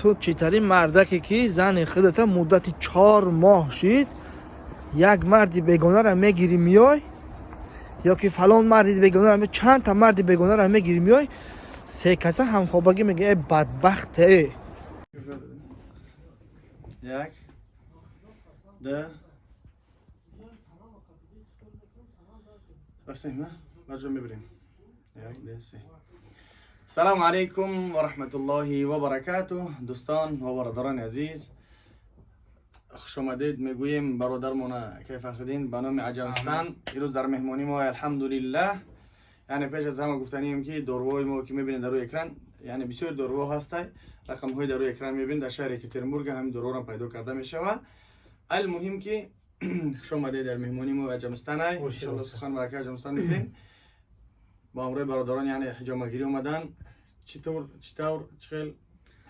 Ту читарин мардаке, ки зани худата муддати 4 моҳ шид, як марди бегонаро мегирӣ, меёй, ё ки фалон марди бегонаро, чандта марди бегонаро мегирӣ, меёй, се каса ҳамхобагӣ меги. Э, бадбахт э! Як, ду, рафтем, баҷо мебирем. Як, ду, се. Салому алайкум ва раҳматуллоҳи ва баракатуҳ. Дӯстон ва бародарони азиз, хуш омадед мегӯем бародармона кай Фахриддин ба номи Аҷамстан имрӯз дар меҳмонӣ мо, алҳамдулиллаҳ. Яъне пеш аз ҳама гуфтанием, ки доруҳои мо, ки мебинед дар рӯи экран, яъне бисёри доруҳо ҳастай, рақамҳои дар рӯи экран мебинед, дар шаҳри Екатеринбург ҳамин доруҳоро пайдо карда мешавад. Алмуҳим, ки хуш омадед дар меҳмонӣ мо Аҷамстанай. Иншоалло, сухан ба ака Аҷамстан мекунем. Бо ҳамроҳи бародарон, яъне ҳиҷомагирӣ омадан. Чӣ тавр, чӣ тавр, чӣ хел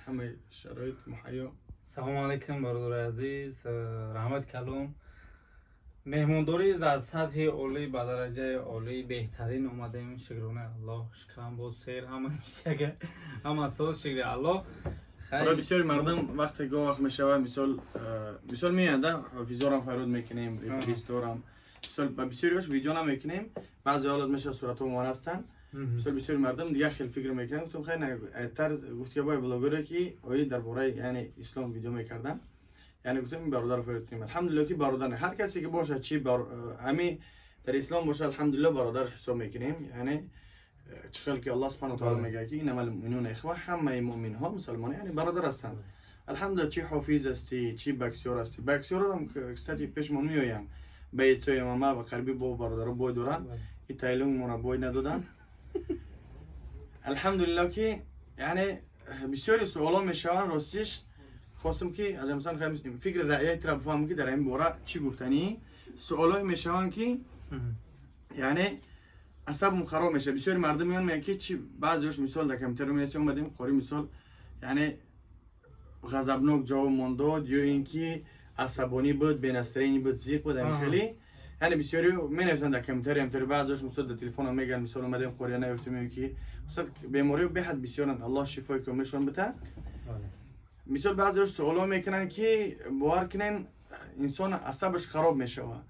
ҳамаи шароит муҳайё? Салому алайкум, бародари азиз, раҳмат калом. Меҳмондорӣ аз сатҳи олӣ, ба дараҷаи олӣ, беҳтарин. Омадем, шукронаи Аллоҳ, шукрам боз сер, ҳама ништяк, ҳама соз, шукри Аллоҳ. Барои бисёри мардум вақте гоҳ вақт мешавад, мисол меяда, ҳофизорам фарёд мекунем, реперисторам, мисол, ба бисёриош видео намекунем, баъзе ҳолат мешавад, суратҳо мон ҳастанд. Мисол, бисёри мардум дигар хел фикр мекунанд. Гуфтам, хай, тарз гуфт, ки бой блогере, ки оид дар бораи, яъне, ислом видео мекардан, яъне гуфтам, ин бародарро фарёд кунем. Алҳамдулилло, ки бародар ҳар касе ки бошад, чи ҳами дар ислом бошад, алҳамдулилло, бародар ҳисоб мекунем. Яъне чӣ хел ки Аллоҳ субҳану таала мегӯяд, ки إنما المؤمنون إخوة, ҳамаи муъминҳо, мусалмон, яъне бародар ҳастанд. Алҳамдулилла, чи ҳофиз ҳастӣ, чи боксёр ҳастӣ. Боксёрам, кстати, пешмон меоянд, баетсои ММА ва қариби бо бародаро бой доранд, и тайлунгмона бой надоданд. Алҳамдулилло, ки яъне бисёри суоло мешаванд. Ростиш, хостам, ки аҷамсан фикри раъятро бифаҳмам, ки дар ин бора чӣ гуфтанӣ. Суолое мешаванд, ки яъне асабм хароб мешавад. Бисёри мардум меён, мегӯянд, ки чи баъзеош, мисол, дар компютер менависем: омадем, қори, мисол, яъне ғазабнок ҷавоб мон дод ё ин ки асабонӣ буд, бе настроение буд, зиқ буд, ами хеле. Яъне бисёри менависанд дар компютер, ҳамтори баъзеош, мисол, дар телефонам мегӯянд, мисол, омадем, қория наёфтем, ё ки масалан бемориҳо беҳад бисёранд, Аллоҳ шифои комилшон бита. Мисол, баъзеош суоло мекунанд, ки бовар кунен, инсон асабаш хароб мешавад,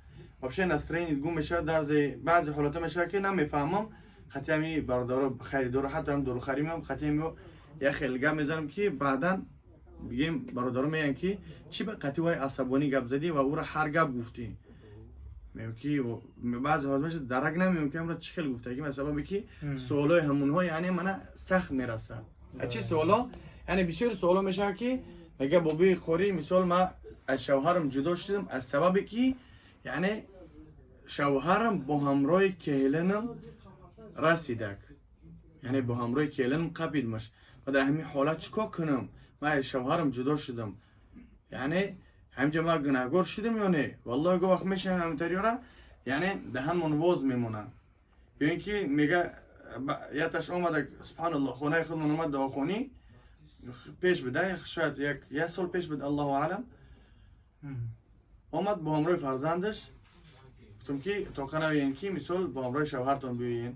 вообще настроение гум мешавад. Баъзе ҳолатҳо мешавад, ки намефаҳмам, хати ҳами бародаро харидоро, ҳатто ҳам дорухарӣ меам, хати ҳами як хел гап мезанам, ки баъдан бигем, бародаро мегӯянд, ки чӣ ба қати вай асабонӣ гап задӣ ва ӯро ҳар гап гуфтӣ. Мегӯям, ки баъзе ҳолат мешавад, дарак намеём, ки амро чӣ хел гуфтагӣ, сабаби ки суолои ҳамонҳо, яъне, мана сахт мерасад. Чӣ суоло? Яъне бисёри суоло мешавад, ки мега: бобои қорӣ, мисол, ма аз шавҳарам ҷудо шудам аз сабабе ки, яъне, шавҳарам бо ҳамроҳи келинам расидак, яъне бо ҳамроҳи келинам қапидмаш ва дар ҳамин ҳолат чӣ кор кунам? Ман аз шавҳарам ҷудо шудам, яъне ҳаминҷа ман гунаҳгор шудам ё не? Валлоҳи, го вақт мешавам ҳаминтариёра, яъне даҳанмон воз мемонад. Ё ин ки мега, яташ омада, субҳаналлоҳ, хонаи худмон омад, дуохонӣ пеш буда, шояд як сол пеш буд, аллоҳу аълам, омад бо ҳамроҳи фарзандаш. Гуфтам, ки тоқа наоен, ки мисол бо ҳамроҳи шавҳартон биёен.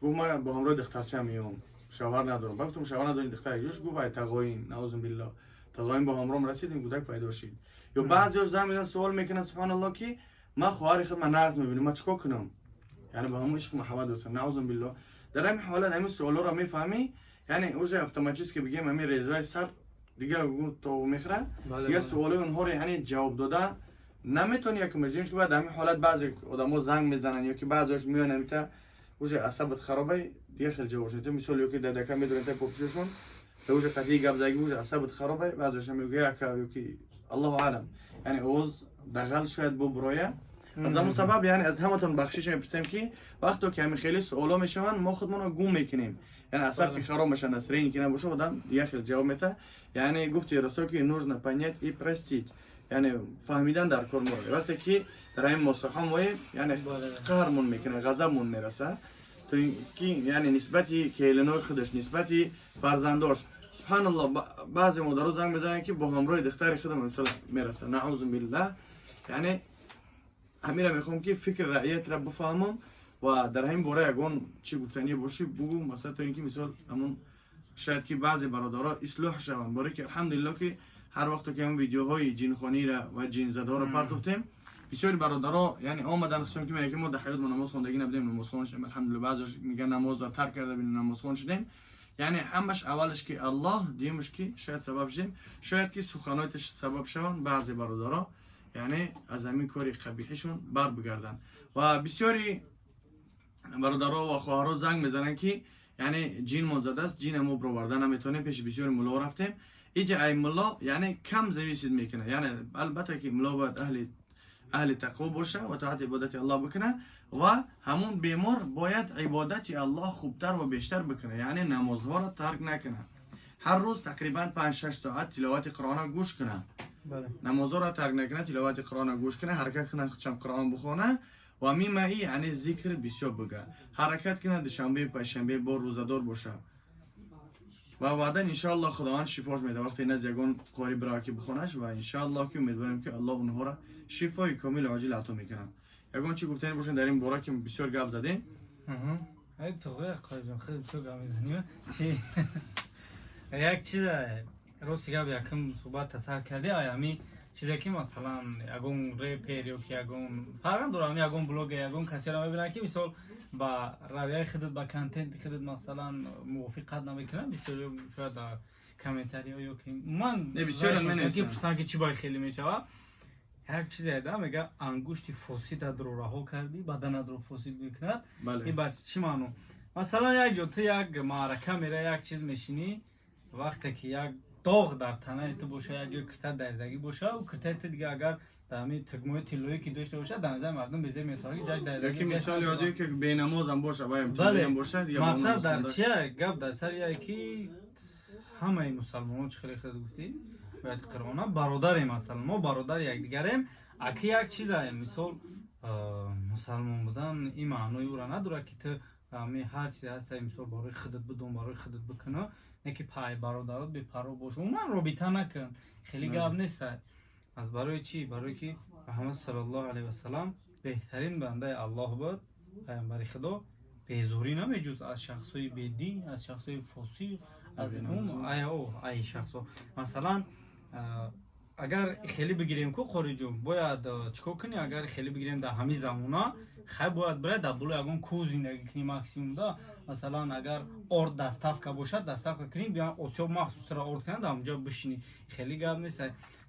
Гуфт: ман бо ҳамроҳи духтарчам меом, шавҳар надорам. Ба гуфтам: шавҳар надорем, духтар юш? Гуфт: ай тағоин, наузу биллоҳ, тағоин бо ҳамроҳам расидем, кӯдак пайдо шид. Ё баъзеош занг мезананд, суол мекунанд, субҳаналлоҳ, ки ман хоҳари худ ман нағз мебинам, ман чӣ кор кунам? Яъне ба ҳамон ишқу муҳаббат достам, наузу биллоҳ. Дар ҳамин ҳолат ҳамин суолҳоро мефаҳмӣ, яъне уже автоматически, бигем, ҳамин резаи сар дигар то мехӯрад. Дигар суолои онҳоро, яъне, ҷавоб дода наметавонӣ. Як маждим, ки баъд ҳамин ҳолат баъзе одамо занг мезананд ё ки баъзеош меоянд, ҳамита уже асабат харобай, дигар хел ҷавоб шуд. Мисол, ё ки дадака медонед, та попишошон да уже қатъи гап заги, уже асабат харобай. Баъзеош мегӯяд ака ё ки аллоҳу аълам, яъне овоз дағал шояд буброя. Аз ҳамон сабаб, яъне, аз ҳаматон бахшиш мепурсем, ки вақто ки ҳамин хеле суоло мешаванд, мо худмонро гум мекунем, яъне асаб ки хароб мешавад, настроение ки набошад, одам дигар хел ҷавоб метаҳад. Яъне гуфти расо, ки нужно понять и простить, яъне фаҳмидан дар кор моро. Вақте ки дар ҳамин мосоҳа моем, яъне қаҳрмон мекунад, ғазабмон мерасад, то ин ки, яъне, нисбати келинои худаш, нисбати фарзандош, субҳаналлоҳ, баъзе модаро занг мезананд, ки бо ҳамроҳи духтари худам, мисол, мерасад, наузу биллаҳ. Яъне ҳамира мехоҳам, ки фикри раъиятра бифаҳмам ва дар ҳамин бора ягон чӣ гуфтанӣ бошӣ, бугӯ, масалан, то ин ки, мисол, ҳамон Шояд ки баъзе бародаро ислоҳ шаванд, боре ки алҳамдулилло, ки ҳар вақте ки ҳам видеоҳои ҷинхониро ва ҷинзадаҳоро партофтем, бисёри бародаро, яъне, омадан, хусусан ки мегӯянд ки мо дар ҳаёт мо намоз хондагӣ набудем, намозхон шудем, алҳамдулилла. Баъзеаш мегӯянд, намозро тарк карда бинем, намозхон шудем. Яъне ҳамаш, аввалаш ки Аллоҳ, дуюмаш ки шояд сабаб шудем, шояд ки суханояташ сабаб шаванд, баъзе бародаро, яъне, аз ҳамин кори қабиҳишон бар бигарданд. Ва бисёри бародаро ва хоҳаро занг мезананд, ки яъне ҷин мо задааст, ҷина мо бироварда наметавонем, пеши бисёри мулло рафтем. Иҷа ай мулло, яъне, кам зависит мекунад. Яъне албатта ки мулло бояд аҳли тақво боша ва тоати ибодати Аллоҳ бикунад ва ҳамун бемор бояд ибодати Аллоҳ хубтар ва бештар бикунад, яъне намозҳоро тарк накунад, ҳар рӯз тақрибан 5-6 соат тиловати Қуръона гӯш кунад, намозҳоро тарк накунад, тиловати Қуръона гӯш кунад, ҳаракат кунад, худшам Қуръон бихонад ва мимаи, яъне, зикр бисёр бигӯяд, ҳаракат кунад, душанбе, панҷшанбе бор рӯзадор бошад ва баъдан иншоаллоҳ Худованд шифош медиҳад, вақте назди ягон қори бирава ки бихонаш. Ва иншоаллоҳ ки умедворем, ки Аллоҳ онҳоро шифои комилу оҷил ато мекунад. Ягон чӣ гуфтани бошед дар ин бора, ки бисёр гап задем? Ай, туғри, Қориҷон, хеле бисёр гап мезанем. Чи як чиза, рости гап, якум суҳбат тасаввур кардӣ, ай ҳами чизе ки, масалан, ягон репер ё ки ягон, фарқ надорад, ҳами ягон блогер, ягон касеро мебинад, ки мисол ба равияи худат, ба контенти худат, масалан, мувофиқат намекунад, бисёр шояд дар комментариҳо ё ки умуман Не, бисёрам менависанд. пурсанд, ки чӣ бояд хеле мешавад. Як чизе да мега: ангушти фосидатро раҳо кардӣ, баданатро фосид мекунад. Ин ба чӣ маъно? Масалан, як ҷо ту як маърака мера, як чиз мешинӣ, вақте ки як доғ дар танаи ту боша, як ҷои кирта даридагӣ боша, ӯ киртаи ту дига агар дар ҳамин тугмаи тиллоӣ ки дошта бошад, дар назари мардум безеб метавад, ки ҷак даридагӣ. Яки мисоли оддӣ, ки бенамозам боша, ваям Бале. тиллоям боша, дига бо Мақсад намоз дар хонда. чия? Гап дар сари яе ки ҳамаи мусалмонон, чӣ хеле худ гуфтӣ, бояд Қуръона, бародарем, масалан, мо бародари якдигарем. Аки як чизае, мисол, мусалмон будан ин маънои ӯра надорад, ки ту ҳами ҳар чизе ҳаста, мисол, барои худат бидон, барои худат бикуна, не ки пай бародарот бепарво бош, умуман робита накун. Хеле гап нест. Аз барои чӣ? Барои ки Муҳаммад саллаллоҳу алайҳи васалам беҳтарин бандаи Аллоҳ буд, паёмбари Худо безорӣ намеҷуз аз шахсҳои бедин, аз шахсҳои фосиқ, аз ай шахсҳо. Масалан, агар хеле бигирем ку, Қориҷон, бояд чӣ кор кунӣ? Агар хеле бигирем, дар ҳамин замона хай бояд бирай дар болои ягон кӯҳ зиндагӣ кунӣ максимум да. Масалан, агар орд доставка бошад, доставка кунӣ, биён осиёб махсус тура орд кунад, дар онҷо бишинӣ. Хеле гап нест.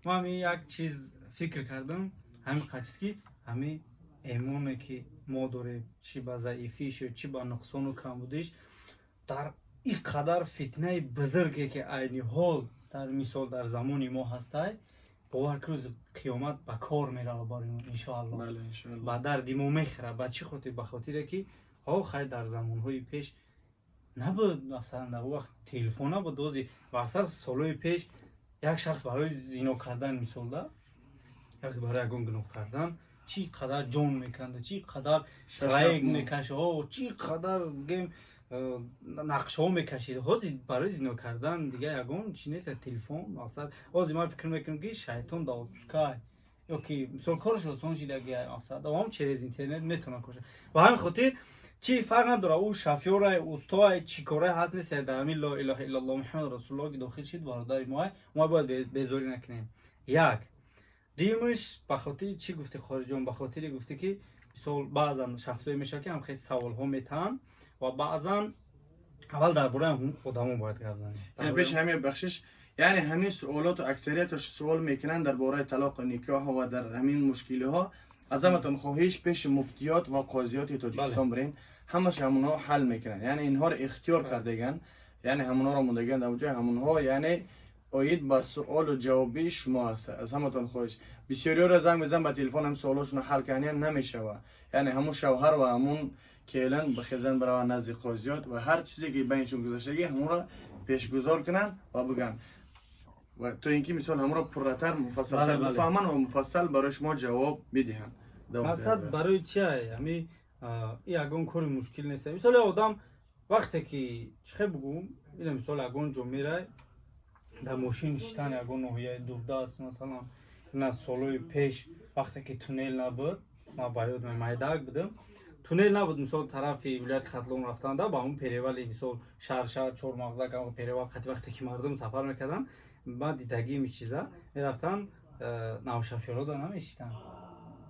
Ма ҳамин як чиз фикр кардам, ҳамин қачиз, ки ҳамин эмоне ки мо дорем, чӣ ба заифиш ё чӣ ба нуқсону камбудиш, дар ин қадар фитнаи бузурге ки айни ҳол дар мисол дар замони мо ҳастай, бовар кун, рӯзи қиёмат ба кор мерава барои мо, иншоалло. Бале, иншоалло. Ба дарди мо мехӯрад. Ба чӣ хотир? Ба хотире ки ҳо хай дар замонҳои пеш набуд, масалан, дар вақт телефон набуд. Ози мақсад, солҳои пеш як шахс барои зино кардан, мисол да, як барои ягон гуноҳ кардан чӣ қадар ҷон меканда, чӣ қадар проект мекаша, чӣ қадар гем нақшаҳо мекашид. Ҳозир барои зино кардан дига ягон чи нест, телефон. Мақсад, ҳозир ман фикр мекунам, ки шайтон да отпускай ё ки мисол кораш осон шидаги, мақсад, ам через интернет метавонад коша. Ба ҳамин хотир чӣ фарқ надорад, ӯ шофёрай, устоай, чӣ корай ҳаст, нест, дар ҳамин ло илаҳа иллаллоҳ Муҳаммад расулуллоҳ ки дохил шид, бародари моай, мо бояд безорӣ накунем. Як дуюмаш, ба хотири чӣ гуфти, Хориҷон? Ба хотире гуфтӣ, ки мисол баъзан шахсое мешавад, ки ҳам хеле саволҳо метаҳанд ва баъзан аввал дар бораи одамо бояд гап занем. Пеш ҳамин, бахшиш, яъне ҳамин суолоту аксарияташ суол мекунанд дар бораи талоқу никоҳ ва дар ҳамин мушкилиҳо. Аз ҳаматон хоҳиш, пеши муфтиёт ва қозиёти Тоҷикистон бирен, ҳамаш ҳамонҳо ҳал мекунанд. Яъне инҳоро ихтиёр кардаган, яъне ҳамонҳоро мондаган дар ҷои ҳамонҳо, яъне оид ба суолу ҷавоби шумо ҳаст. Аз ҳаматон хоҳиш, бисёриёро занг мезан ба телефон, ҳам суолошонро ҳал кардан намешава. Яъне ҳамун шавҳар ва ҳамун келин бихезан, бираванд назди қозиёт ва ҳар чизе ки байншон гузаштагӣ, ҳамонро пешгузор кунанд ва бигӯянд ва то ин ки мисол ҳамонро пурратар, муфассалтар бифаҳманд ва муфассал барои шумо ҷавоб бидиҳанд. Мақсад барои чи? Ами ягон кори мушкил нест. Мисол, одам вақте ки, чӣ хел бугӯм, ина мисол ягон ҷо мерай, дар мошин нишитан, ягон ноҳияи дурдаст, масалан, ина солҳои пеш, вақте ки туннел набуд, ман ба ёд майдак будам. Туннел набуд, мисол, тарафи вилояти Хатлон рафтанда ба ҳамун перевали, мисол, шаҳр Чормағзак, ҳамон перевал қати вақте ки мардум сафар мекарданд, баъд дидагими чиза мерафтанд, навшофёрода намешитанд.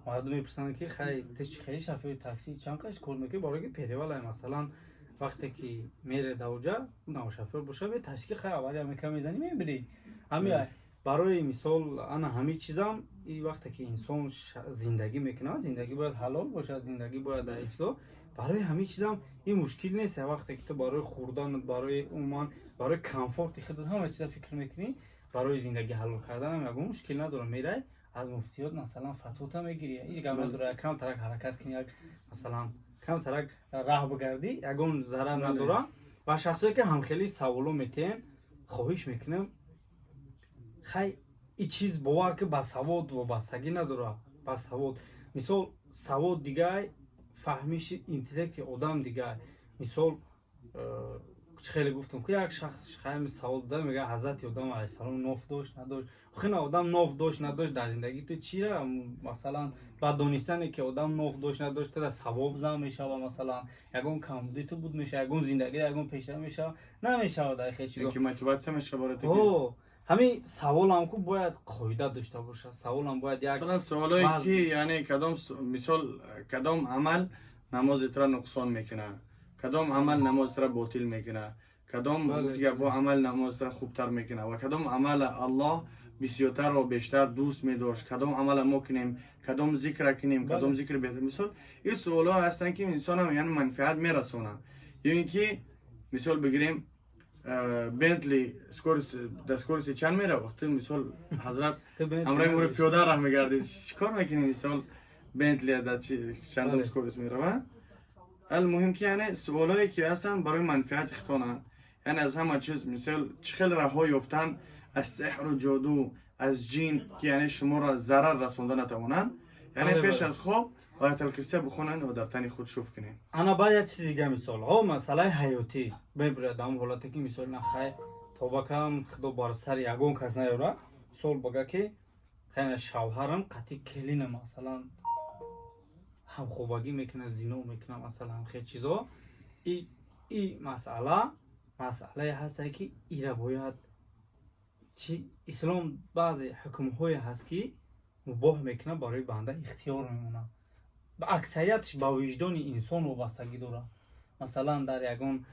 Мардум мепурсанд, ки хай, ту чи хели шофёри такси, чанд қаш кор мекунӣ? Барои ки перевалай, масалан, вақте ки мере даоҷа, навшофёр боша, метарси, ки хай, авария мека мезанӣ, мебирӣ. Ҳами барои мисол, ана ҳамин чизам, и вақте ки инсон зиндагӣ мекунад, зиндагӣ бояд ҳалол бошад, зиндагӣ бояд дар чизо. Барои ҳамин чизам ин мушкил нест. Вақте ки ту барои хӯрданат, барои умуман барои комфорти худат ҳама чиза фикр мекунӣ, барои зиндагӣ ҳалол карданам ягон мушкил надорам. Мерай, аз муфтиёт, масалан, фатвота мегирӣ, ҳеҷ гап надора. Камтарак ҳаракат кунӣ, як, масалан, камтарак раҳ бигардӣ, ягон зарар надора. Ва шахсое ки ҳамхели саволо метиҳен, хоҳиш мекунем, хай, и чиз бовар ки ба савод вобастагӣ надора. Ба савод, мисол, савод дигай, фаҳмиши интеллекти одам дигай. Мисол, чӣ хеле гуфтам, ки як шахс хайми савол дода, мега: «Ҳазрати Одам алайҳиссалом ноф дошт, надошт?» Охина одам ноф дошт, надошт, дар зиндагӣ ту чира, масалан, ба донистане ки одам ноф дошт, надошт, ту савоб зан мешава, масалан, ягон камбуди ту буд мешава, ягон зиндагӣ ягон пешра мешава, намешава дар хел чизо. Ки мотиватсия мешава барои ту. О, ҳамин саволам ку бояд қоида дошта бошад, саволам бояд як Масалан, саволое ки, яъне, кадом мисол, кадом амал намози тура нуқсон мекунад, кадом амал намози тура ботил мекунад, кадом гуфти бо амал намози тура хубтар мекунад ва кадом амала Аллоҳ бисёртарро бештар дӯст медошт, кадом амала мо кунем, кадом зикра кунем, кадом зикр беҳтар. Мисол, ин суолҳо ҳастанд, ки инсонам, яъне, манфиат мерасонанд. Ё ин ки, мисол бигирем, Бентли скорость да скорости чанд мера? Вақти, мисол, ҳазрат ҳамроҳи моро пиёда раҳ мегардид, чӣ кор мекунӣ? Мисол, Бентли да чандум скорость мерава? Алмуҳим ки, яъне, суолҳое ки ҳастанд, барои манфиати худтонанд. Яъне, аз ҳама чиз, мисол, чӣ хел раҳҳо ёфтан аз сеҳру ҷоду, аз ҷин, ки, яъне, шуморо зарар расонда натавонанд. Яъне, пеш аз хоб Ояталкурсия бихонанд ва дар тани худ шуф кунед. Ана, баъд як чизи дига, мисол, ҳо, масъалаи ҳаётӣ мебурад. Ҳамон ҳолате ки, мисол, на хай, тобакам худо бар сари ягон кас наёра, мисол, бага ки хайна шавҳарам қатъи келина, масалан, ҳамхобагӣ мекунад, зино мекунад, масалан, хел чизо. И масъала масъалае ҳастае, ки ира бояд чи, ислом баъзе ҳукмҳое ҳаст, ки мубоҳ мекунад, барои банда ихтиёр мемонад. Аксариятш ба виҷдони инсон вобастагӣ дорад. Масалан, дар ягон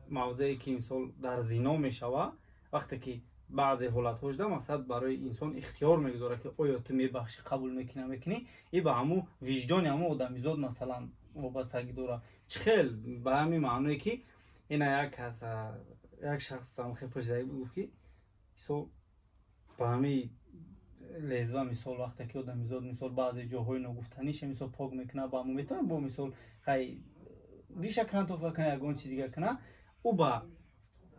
мавзее ки, мисол, дар зино мешава, вақте ки баъзе ҳолатҳо шуда, мақсад, барои инсон ихтиёр мегузорад, ки оё ту мебахшӣ, қабул мекунӣ, намекунӣ. И ба ҳамун виҷдони ҳамун одамизод, масалан, вобастагӣ дорад. Чӣ хел? Ба ҳамин маъное, ки ина як кас, як шахс хел пурсида, гуфт, ки мисол, ба ҳамин лезва, мисол, вақте ки одамизод, мисол, баъзе ҷоҳои ногуфтаниша, мисол, пок мекунад, ба ҳамун метавонад бо, мисол, хай, риша кантофа кунад, ягон чиз дигар кунад. Ӯ ба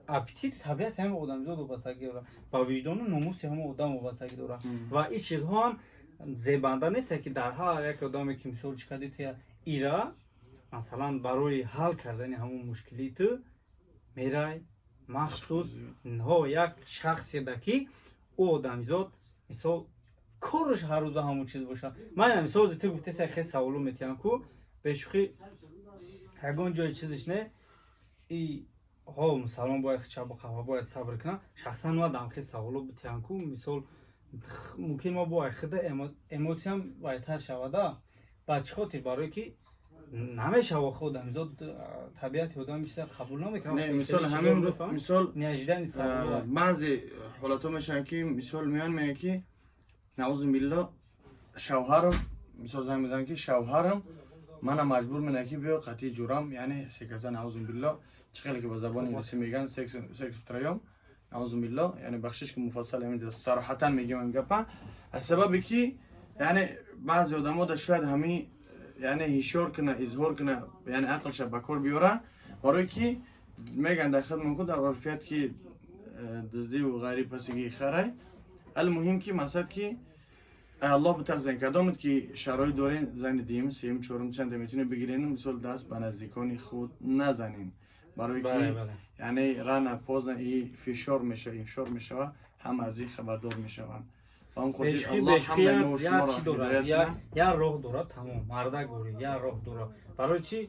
аппетити табиати ҳамин одамизод вобастагӣ дорад, ба виҷдону номуси ҳамон одам вобастагӣ дорад. Ва ин чизҳо ҳам зебанда нест, ки дар ҳар як одаме ки, мисол, чӣ кардӣ ту, ира, масалан, барои ҳал кардани ҳамон мушкилии ту мерай махсус ҳо як шахседа, ки ӯ одамизод, мисол, кораш ҳар рӯза ҳамон чиз бошад. Ман, мисол, ту гуфтеса, хел саволо метиҳам ку бешӯхӣ, ягон ҷои чизиш не. И ҳо, мусалмон бояд чабу қафа бояд сабр кунад. Шахсан ма дам хел саволо битиҳам ку, мисол, мумкин ма бояд худа эмоциям вайтар шавада. Ба чӣ хотир? Барое ки намешава, худ одамизод, табиати одам бисёр қабул намекунад. Мисол, ҳамин мисол неожиданный саволо. Баъзе ҳолатҳо мешаванд, ки, мисол, меян, мегӯянд, ки наузу билло, шавҳарам, мисол, занг мезананд, ки шавҳарам мана маҷбур менад, ки биё қатъи ҷурам, яъне секаса, наузу билло, чӣ хеле ки ба забони инглисӣ мегӯянд, секс втроём, наузу билло. Яъне, бахшиш ки муфассал сароҳатан мегӯям ин гапа, аз сабабе ки, яъне, баъзе одамо да шояд ҳамин, яъне, ҳишёр куна, изҳор куна, яъне, ақлша ба кор биёра, барое ки мегӯянд дар хидмат ку дар урфият, ки дуздиву ғайри пасигии харай. Алмуҳим ки мақсад, ки Аллоҳ битарсен. Кадомет ки шароит дорен, зани дуюм, сеюм, чорум, чанда метавонед бигирен, мисол, даст ба наздикони худ назанен, барое ки, яъне, рано поздно и фишор мешава, инфишор мешава, ҳама аз ин хабардор мешаванд. Ба он хотир Бешухӣ, Аллоҳ бешухӣ. ҳамаи мо Як шуморо чӣ дорад, ҳидоят кунад. Як роҳ дорад, тамом. Мардак гӯри, як роҳ дорад. Барои чӣ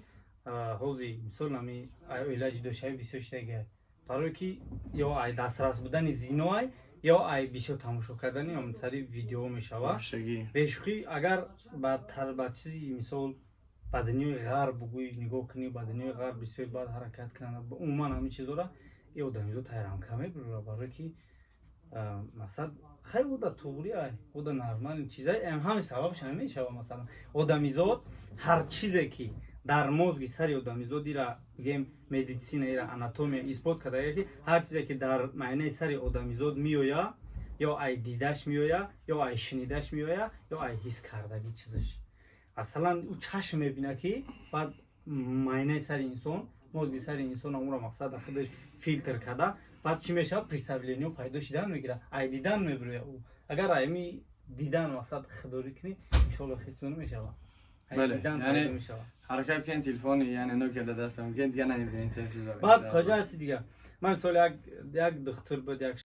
ҳози, мисол, ами оила ҷудошавӣ бисёр шудага? Барое ки ё ай дастрас будани зино ай, ё ай бисёр тамошо кардани сари видео мешавад. Фоҳишагӣ. Бешухӣ, агар ба чизи, мисол, ба дунёи ғарб бугӯй, нигоҳ кунӣ, ба дунёи ғарб бисёр баъд ҳаракат кунанд, умуман ҳамин чизора и одамизо тайрамка мебурра, барое ки мақсад хай ода туғри ай, ода нормал чизай, ҳамин сабабш ҳамин мешава. Масалан, одамизод ҳар чизе ки дар мозги сари одамизод, ира бигем, медицина, ира анатомия исбот кардага, ки ҳар чизе ки дар майнаи сари одамизод меоя, ё ай дидаш меоя, ё ай шунидаш меоя, ё ай ҳис кардагӣ чизаш. Масалан, ӯ чашм мебина, ки баъд майнаи сари инсон, мозги сари инсон ӯро, мақсад, худаш филтр карда, баъд чӣ мешавад? Представление пайдо шидан мегирад, ай дидан мебироя. Ӯ агар айми дидан, мақсад, худорӣ кунӣ, иншоалло, хеле мешавад. Ай Бале, дидан яъне пайдо мешавад. Ҳаракат кунед, телефони, яъне Nokia дар дастам кунед, дига намебинед ин чизро. Баъд иншоалло. қоҷа ҳасти дига. Ман мисол, як духтур буд, як